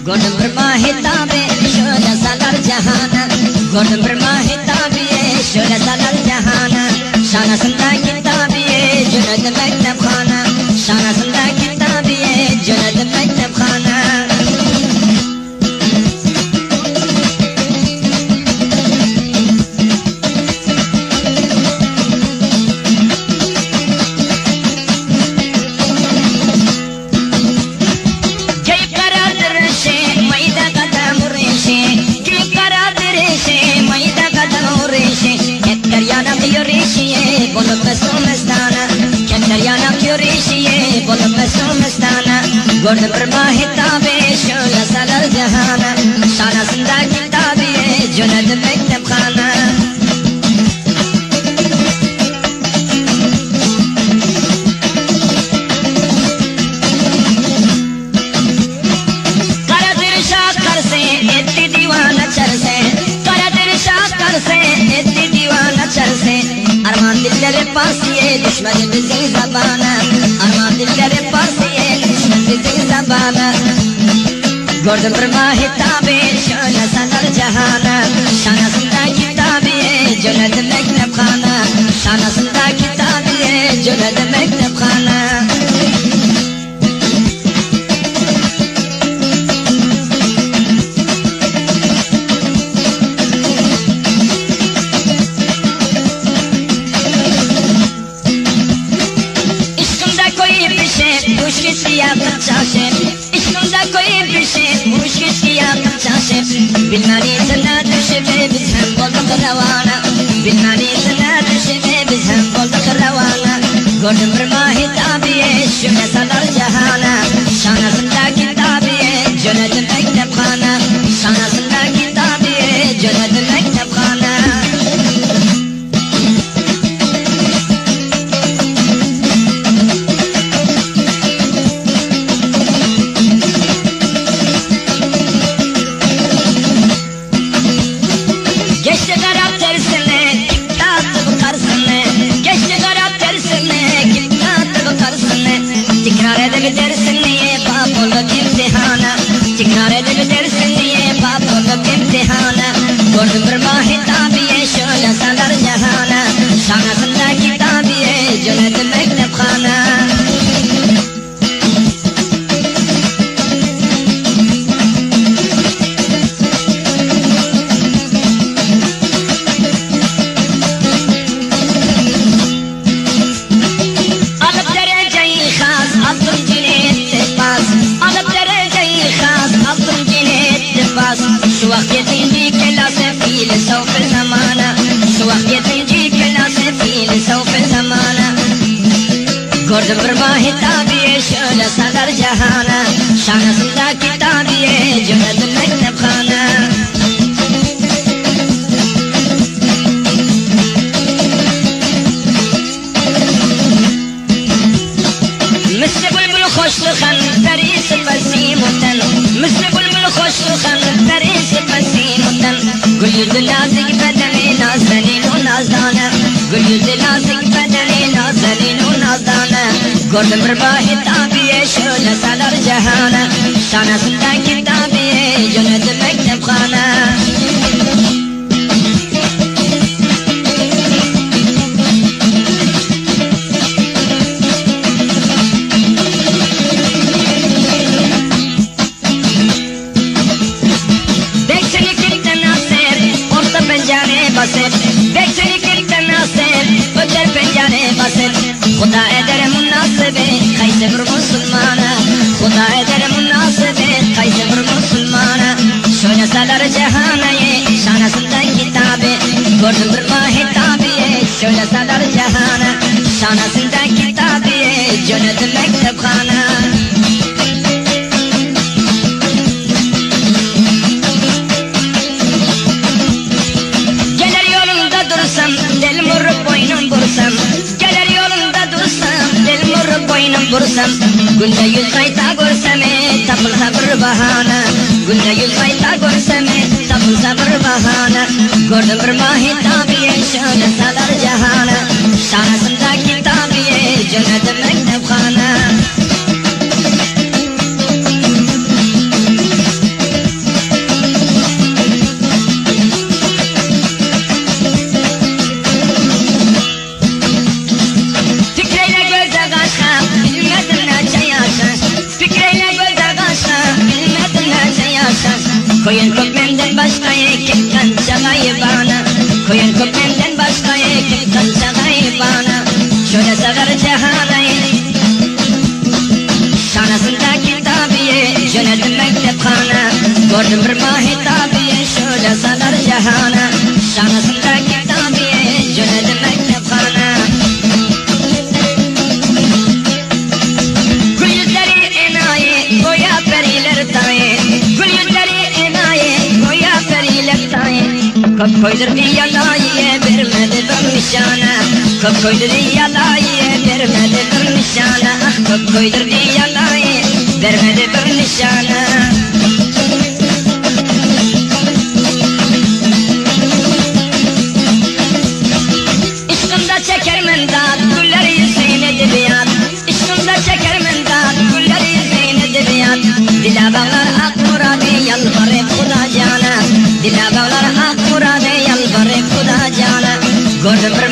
Gördüm bir mahitabi şöyle salar cihana Gördüm bir mahitabi şöyle salar cihana Şanasında kitabiye cönedim mektepxana Şanasında kitabiye cönedim mektepxana Geýip gara dirişi, maýda gadam uruşy, Geýip gara dirişi, maýda gadam uruşy, Kepder ýanak ýörişi, bolup mestu-mestana, Kepder ýanak ýörişi, bolup mestu-mestana, Gördüm bir mahitaby, şöyle salar jahana, Şanasynda kitaby, jönedi mekdephana. Garadyr şakarsy, etdi diwana çarsy, Garadyr şakarsy, etdi diwana çarsy, Arman dilleri parsyýe düşmedi biziň zabana, Arman dilleri parsyýe düşmedi biziň zabana. Gördüm bir mahitaby, şöyle salar jahana, Şanasynda kitaby, jönedi mektephana, Şanasynda kitaby, jönedi mektephana. Yşkymda koýup bişip, huş geçdi ýakyp çaşyp, Yşkymda koýup bişip, huş geçdi ýakyp çaşyp, Bilmän yzyna düşüp, biz hem bolduk rawana, Bilmän yzyna düşüp, biz hem bolduk rawana. Gördüm bir mahitabiýe, şöhle salar jahana, Şanasynda kitabiýe, jönedi mektephana, Şanasynda kitabiýe, jönedi mektephana. Geçdi garap tersine, kim dağıttı bu karsını? Geçdi garap tersine, kim dağıttı bu karsını? Tekrar edip dersin niye bab olup imtihana? Tekrar edip dersin niye bab olup imtihana? Gördüm bir mahitabiye şöyle salar jahana Şanasynda kitabiye jönedi mektephana. Alyp derejeýi has, altynjyny etdi pas, Alyp derejeýi has, altynjyny etdi pas. Şu wagt ýedinji kelase filosofy zamana, Şu wagt ýedinji kelase filosofy zamana. Gördüm bir mahitabiýe şöyle salar jahana, Şanasynda kitabiýe jönedi mektephana. Misli bülbül hoş suhan, peri sypat simutan, Misli bülbül hoş suhan, peri sypat simutan. Gül ýüzli nazik bedeni nazenin-u nazdana, Gül ýüzli nazik bedeni nazenin-u nazdana. Gördüm bir mahitabiýe şöhle salar jahana, Şanasynda kitabiýe jönedi mektephana. Beksini kilden aser, orta pencere baser. Beksini kilden aser, öter pencere baser. Huda eder münasibi, kaysy bir musulmana. Huda eder münasibi, kaysy bir musulmana. Şöyle salar jahanaýy, şanasynda kitaby. Gördüm bir mahitaby, şöyle salar jahana. Şanasynda kitaby, jönedi mektephana. Geler ýolunda dursam, delmuryp boýnum bursam, Geler ýolunda dursam, delmuryp boýnum bursam, Günde ýüz gaýta görsem, tapylsa bir bahana, Günde ýüz gaýta görsem, tapylsa bir bahana. Gördüm bir mahitabiýe, şöyle salar jahana, Şanasynda kitabiýe, jönedi mektephana. Gördüm bir mahitabiye şöyle salar cihana. Şanasında kitabiye yöneldim mektepxana. Gül yüzleri enayi goya periler tayı. Gül yüzleri enayi goya periler tayı. Köp koydurdu yalayı vermedi bir nişana. Köp koydurdu yalayı vermedi bir nişana. Ah köp koydurdu yalayı vermedi bir nişana. Işkımda çeker mendat, güller yüzüne edebiyat. Işkımda çeker mendat, güller yüzüne edebiyat. Dile bağlar ak muradı yalvarıp Huda cana. Dile bağlar ak muradı yalvarıp Huda cana. Gördüm bir.